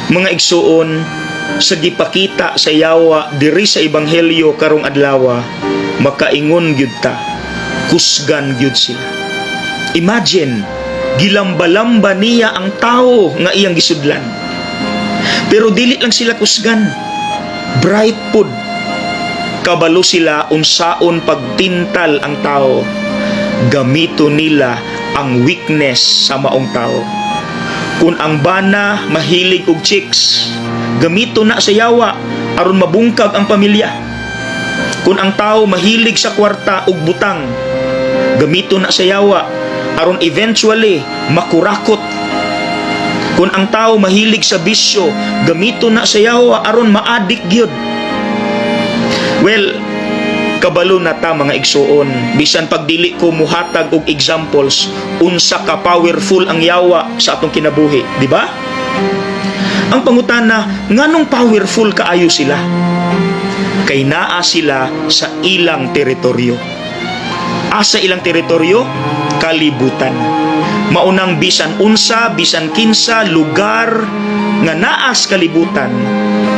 Mga igsuon, sa gipakita sa yawa diri sa ebanghelyo karong adlaw, makaingon gyud ta, kusgan gyud sila. Imagine, gilamba-lamba niya ang tao nga iyang gisudlan. Pero dili lang sila kusgan. Bright pud. Kabalo sila unsaon pagtintal ang tao. Gamito nila ang weakness sa maong tao. Kung ang bana mahilig og chicks, gamito na sa yawa aron mabungkag ang pamilya. Kung ang tao mahilig sa kwarta ug butang, gamito na sa yawa aron eventually makurakot. Kung ang tao mahilig sa bisyo, gamito na sa yawa aron maadik gyud. Well, kabalo na ta, mga igsuon, bisan pagdili ko muhatag og examples unsa ka powerful ang yawa sa atong kinabuhi, di ba? Ang pangutana, nganong powerful kaayo sila? Kay naa sila sa ilang teritoryo. Asa ilang teritoryo? Kalibutan. Maunang bisan unsa, bisan kinsa lugar nga naas kalibutan,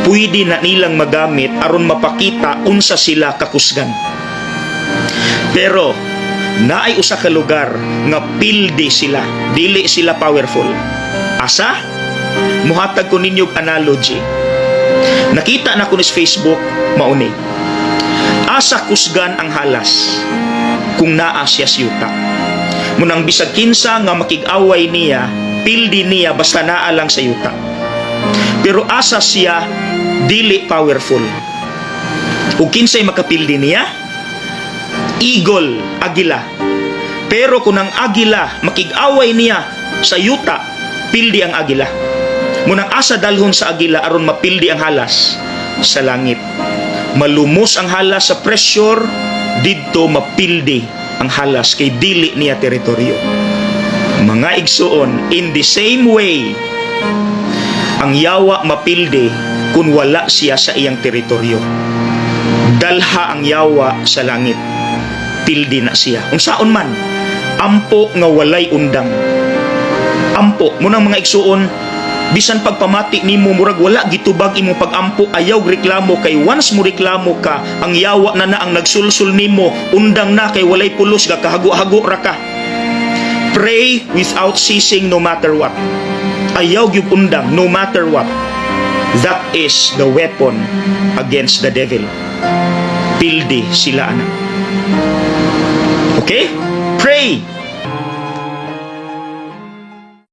pwede na nilang magamit aron mapakita unsa sila kakusgan. Pero naay usa ka lugar nga pildi sila, dili sila powerful. Asa? Muhatag ko ninyo og analogy. Nakita na ko ni sa Facebook mauni. Asa kusgan ang halas kung naa siya sa yuta? Munang bisag kinsa nga makig-away niya, pildi niya basta naa lang sa yuta. Pero asa siya dili powerful? Ug kinsay makapildi niya? Eagle, agila. Pero kung ang agila makig-away niya sa yuta, pildi ang agila. Munang asa dalhon sa agila aron mapildi ang halas? Sa langit. Malumos ang halas sa pressure, didto mapildi ang halas kay dili niya teritoryo. Mga igsuon, in the same way, ang yawa mapildi kung wala siya sa iyang teritoryo. Dalha ang yawa sa langit. Pildi na siya. Unsaon man, ampo nga walay undang. Ampo, munang mga igsuon, bisan pagpamati nimo murag wala gitubag imong pagampo, ayaw reklamo kay once mo reklamo ka, ang yawa na na ang nagsulsul nimo, undang na kay walay pulos, gakahago-hago ra ka. Pray without ceasing no matter what. Ayaw gyud undang no matter what. That is the weapon against the devil. Pildi sila ana. Okay? Pray.